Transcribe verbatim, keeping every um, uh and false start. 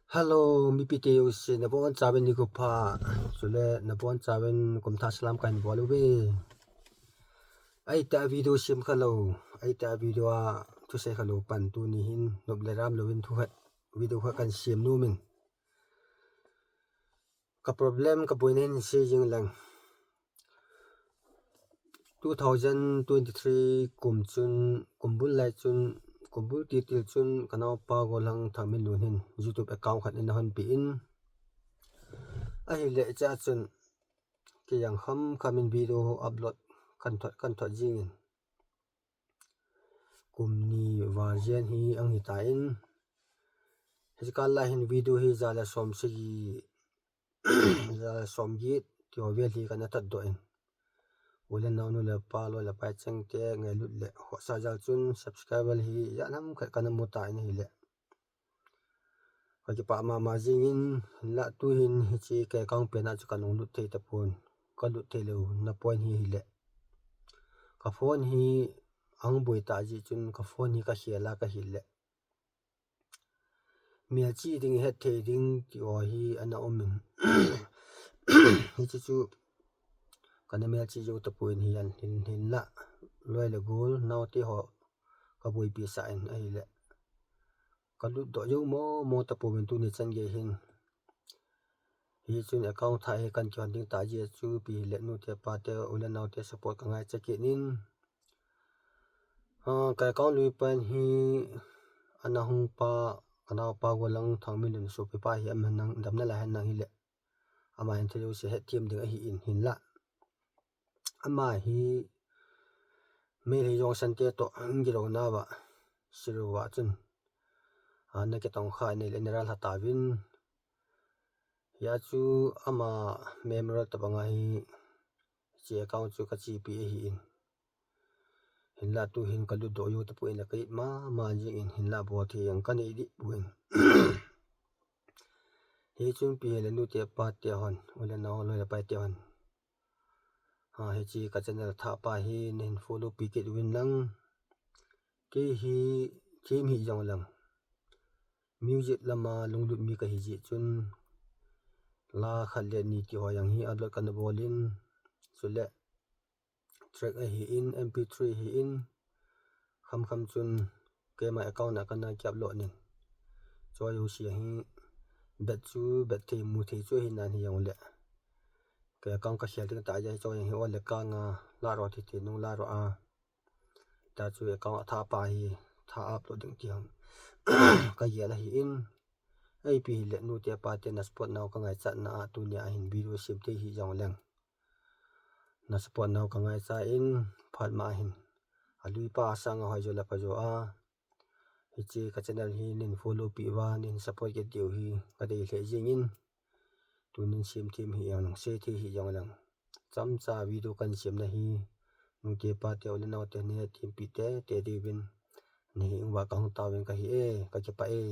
Hello, mipite jouse, nabonchauvin nikho pha, chule nabonchauvin kum thah salam kahin bol uve. Eita video sem khalou, eita video a thusei khalou pan tuni hin nop le ram louvin thu khat, video khat kahin sem nom in. Ka problem ka boina hin sei jing leng. Two thousand twenty-three kum chun, kum bul lai chun, kum bul titil chun, ka naopa Golhang Thangminlun hin YouTube account khat in ahon pe in. Ahile chea chun, kei jong kham kham in video upload kahin thot, kahin thot jing in. Kum ni val jen hi ahung hi tan. Hiche kal lai hin video hi ja le som sagi, ja le som get, ti ho vel hi kana thot doh in. U le nao, nu le pa, loi le pai chengte ngailut le khohsah jal chun subscriber hi ja lam khat kana mu tan ahile. Ka kipah mama jing in, hinlah tu hin hiche ka account pen a chu ka nung lut thei tapon. Ka lut thei lou na point hi hile. Ka phone hi ahung boi ta jeh chun ka phone hi ka khel a ka hile. Melchih ding, het thei ding ti ho hi ana um in. Hiche chu kana melchih jou tapon hi an hin, hinlah loi le gol naote ho ka boipi sah in ahile. Ka lut doh jou mo mo tapouvin tuni chan gei hin. Hichun account thah hi kahin kihon ding ta jeh chu ipi hile nute pate u le naote support ka ngaicha kit in. Ah, ka account lui pen hi ana hung pa, ka naopa Golhang Thangminlun sopipa hi aman nang damna lai hen nang hile. Ama hin thil jouse hetthem ding ahi in hinlah. Ama hi Meitei jong sante toh gilou nauva, siruva chun. Ah, na kitong kha nei le na ral ha tauvin. Hia chu ama memorial tabang a hi hiche account chu ka chepi ahi in. Hinlah tu hin ka lut doh jou tapon le ka it mama jing in hinlah bol thei jong ka nei deh pon. Hichun ipi hile nute pate hon, u le nao loi le paite hon. Ha, hiche ka channel thah pa hi nahin follow pi kit uvin lang. Kei hi them hi jong lang. Music lama lunglut mi ka hi jeh chun. La khat le ni ti ho jong hi upload kana bol in. Chule track ahi in, M P three ahi in. Kham kham chun keima account a kana ki upload in. Choi u si ahi bet chu, bet thei mu thei chu ahi nan hi jong le. Ka account ka khel ding ta jeh choi ahi o le ka nga la ro thi thi nung la ro a. Ta chu account a thah pa hi, thah upload ding ti hang. Ka gel ahi in. Ipi hile nute pate na support nau ka ngaichat na a tuni a hin video sem thei hi jong leng. Na support nau ka ngaicha in phat ma hin. Alui pa asang a hoi jo le pha jo a. Hiche ka channel hi nahin follow pi uva, nahin support kit diu hi ka dei lheh jing in. Tunin sem them hi jong leng, sei thei hi jong leng. Chomcha video kahin sem na hi. Nute pate u le naote nahethem pi tei tei diuvin. Nahi uva ka hung taovin ka hi e, ka kipah e.